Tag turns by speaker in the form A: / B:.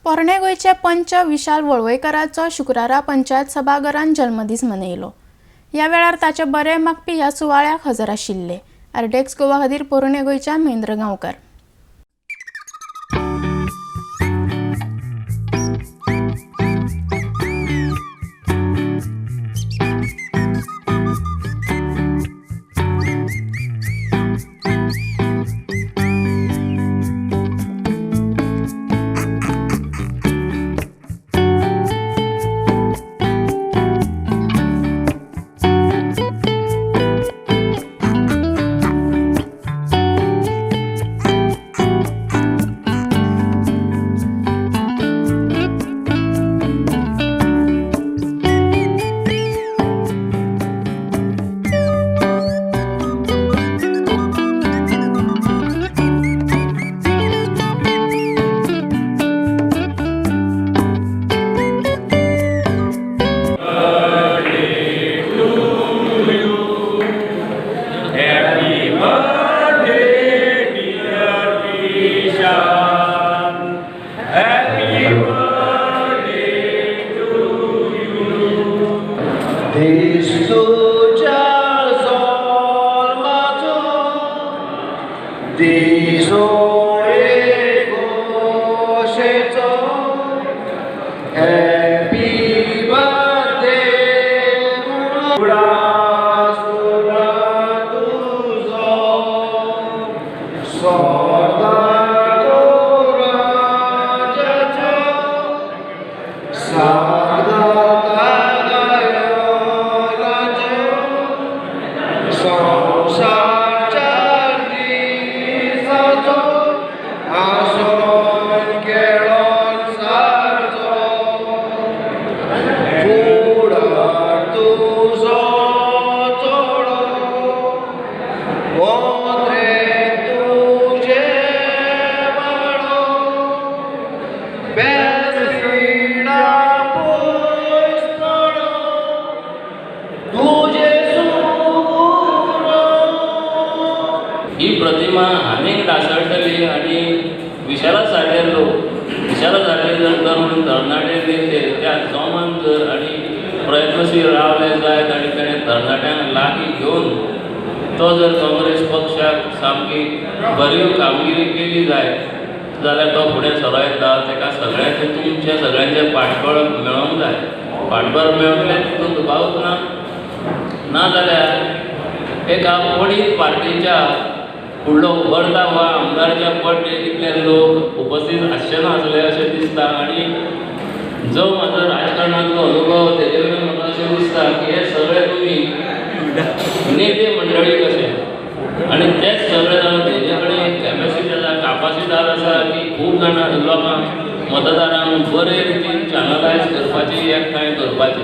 A: पोरणे गोंयचे पंच विशाल वळवयकाराचो शुक्रारा पंचायत सभाघरांत जल्मदीस मनयलो. ह्या वेळार ताचे बरे मागपी ह्या सुवाळ्याक हजर आशिल्ले. आरडीएक्स गोवा खातीर पोरणे गोंयच्यान Mahendra Gaonkar.
B: Happy birthday, dear Vishal. Happy birthday to you.
C: दिसुच्या जल्माचो दिसोळे खोशेचो हॅपी बर्थडे उडास तुजो सोदाचो राजाचो सागराचो संवसारच्या दिसाचो आसोन खेळोन सारचो फुडार तुजो चोडो मोत्रे तुजे वाडो बेसिना पयस पडो तुजे सुगुरो.
D: ही प्रतिमा आनीक ढासळटली आनी विशाला सारके लोक, विशाला सारके जर तरुण तरणाटे नेते त्या जोमान जर आनी प्रयत्नशील रावले जायत आनी ताणें तरणाट्यांक लागीं घेवन तो जर काँग्रेस पक्षाक सामकी बरी कामगिरी केली जायत जाल्यार तो फुडें सरो येता. ताका सगळ्यांचें तुमचें सगळ्यांचें पाठबळ मेळोंक जाय. पाठबळ मेळटलें तितून दुबावूच ना. ना जाल्यार एका पडीत पार्टीच्या फुडलो उबरता वा आमदारच्या पड्डे इतले लोक उपस्थित आसचे नासले अशें दिसता. आनी जो म्हाजो राजकारणांतलो अनुभव तेजे वयल्यान म्हाका अशें दिसता की हे सगळे तुमी नेते मंडळी कशे आनी तेच सगळे जाण तेजे कडेन एक कॅपेसिटी आसा, कापासिदार आसा की खूब जाणां लोकांक मतदारांक बरे रितीन चॅनलायज करपाची, एकठांय करपाची.